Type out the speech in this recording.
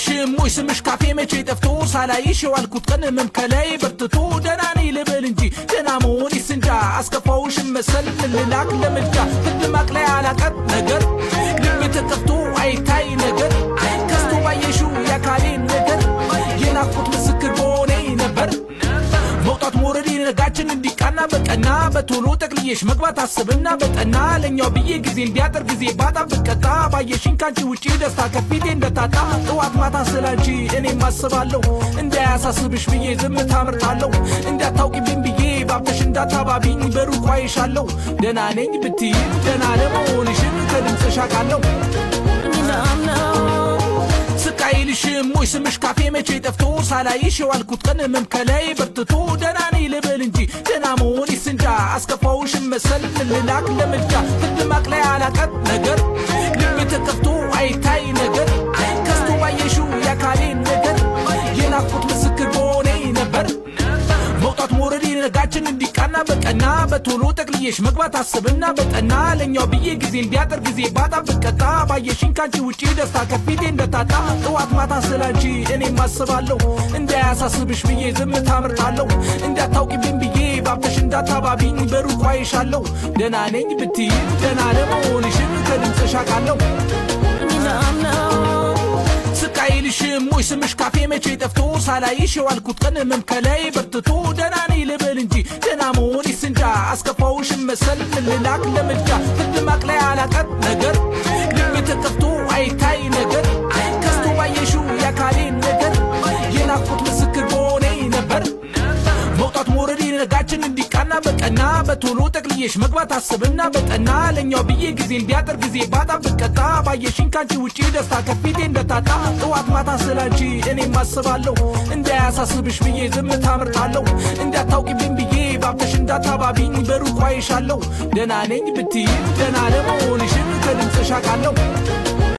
አይልሽም ወይ ስምሽ ካፌ መቼ ጠፍቶ፣ ሳላይሽ የዋልኩት ቀን ህመም ከላይ በርትቶ። ደህና ነኝ ልበል እንጂ ደህና መሆኔስ እንጃ፣ አስከፋውሽም መሰል ምን ልላክ ለምልጃ? ፍርድ ማቅለያ አላቀር ነገር፣ ልብ ተከፍቶ አይታይ ነገር፣ ከስቶ ባየሽው የአካሌን ነገር የናፍቆት ምስክር በሆኔ ነበር። መውጣት መውረድ ነጋችን እንዲቃና በቀና፣ በቶሎ ጠቅልዬሽ መግባት አስብና በጠና፣ ለኛው ብዬ ጊዜ እንዲያጠር ጊዜ ባጣ ብቀጣ፣ ባየሽኝ ካንቺ ውጪ ደስታ ከፊቴ እንደታጣ። ጠዋት ማታ ስላንቺ እኔም አስባለሁ፣ እንዳያሳስብሽ ብዬ ዝምታ መርጣለሁ። እንዳታውቂብኝ ብዬ ባብተሽ እንዳታባቢኝ በሩቁ አይሻለሁ። ደህና ነኝ ብትይም ደህና ለመሆንሽን ከድምፅሽ አውቃለሁ። ስቃይልሽም ወይ ስምሽ ካፌ መቼ ጠፍቶ፣ ሳላይሽ የዋልኩት ቀን ህመም ከላይ በርትቶ። ደህና ነኝ ልበል እንጂ ደህና መሆኔስ እንጃ፣ አስከፋውሽም መሰል ምን ልላክ ለምልጃ? ፍርድ ማቅለያ አላቀር ነገር፣ ልብ ተከፍቶ አይታይ ነገር፣ ከስቶ ባየሽው የአካሌን ነገር የናፍቆት ምስክር በሆኔ ነበር። መውጣት መውረድ ነጋችን እንዲቃና በቀና፣ በቶሎ ጠቅልዬሽ መግባት አስብና በጠና፣ ለኛው ብዬ ጊዜ እንዲያጠር ጊዜ ባጣ ብቀጣ፣ ባየሽኝ ካንቺ ውጪ ደስታ ከፊቴ እንደታጣ። ጠዋት ማታ ስላንቺ እኔም አስባለሁ፣ እንዳያሳስብሽ ብዬ ዝምታ መርጣለሁ። እንዳታውቂብኝ ብዬ ባብተሽ እንዳታባቢኝ በሩቁ አይሻለሁ። ደህና ነኝ ብትይም ደህና ለመሆንሽን ከድምፅሽ አውቃለሁ። ስቃይልሽም ወይ ስምሽ ካፌ መቼ ጠፍቶ፣ ሳላይሽ የዋልኩት ቀን ህመም ከላይ በርትቶ። ደህና ነኝ ልበል እንጂ ደህና መሆኔስ እንጃ፣ አስከፋውሽም መሰል ምን ልላክ ለምልጃ? ፍርድ ማቅለያ አላቀር ነገር፣ ልብ ተከፍቶ አይታይ ነገር፣ ከስቶ ባየሽው የአካሌን ነገር የናፍቆት ምስክር በሆኔ ነበር። መውጣት መውረድ ነጋችን እንዲቃና በቀና፣ በቶሎ ጠቅልዬሽ መግባት አስብና በጠና፣ ለኛው ብዬ ጊዜ እንዲያጠር ጊዜ ባጣ ብቀጣ፣ ባየሽኝ ካንቺ ውጪ ደስታ ከፊቴ እንደታጣ። ጠዋት ማታ ስላንቺ እኔም አስባለሁ፣ እንዳያሳስብሽ ብዬ ዝምታ መርጣለሁ። እንዳታውቂብኝ ብዬ ባብተሽ እንዳታባቢኝ በሩቁ አይሻለሁ። ደህና ነኝ ብትይም ደህና ለመሆንሽን ከድምፅሽ አውቃለሁ።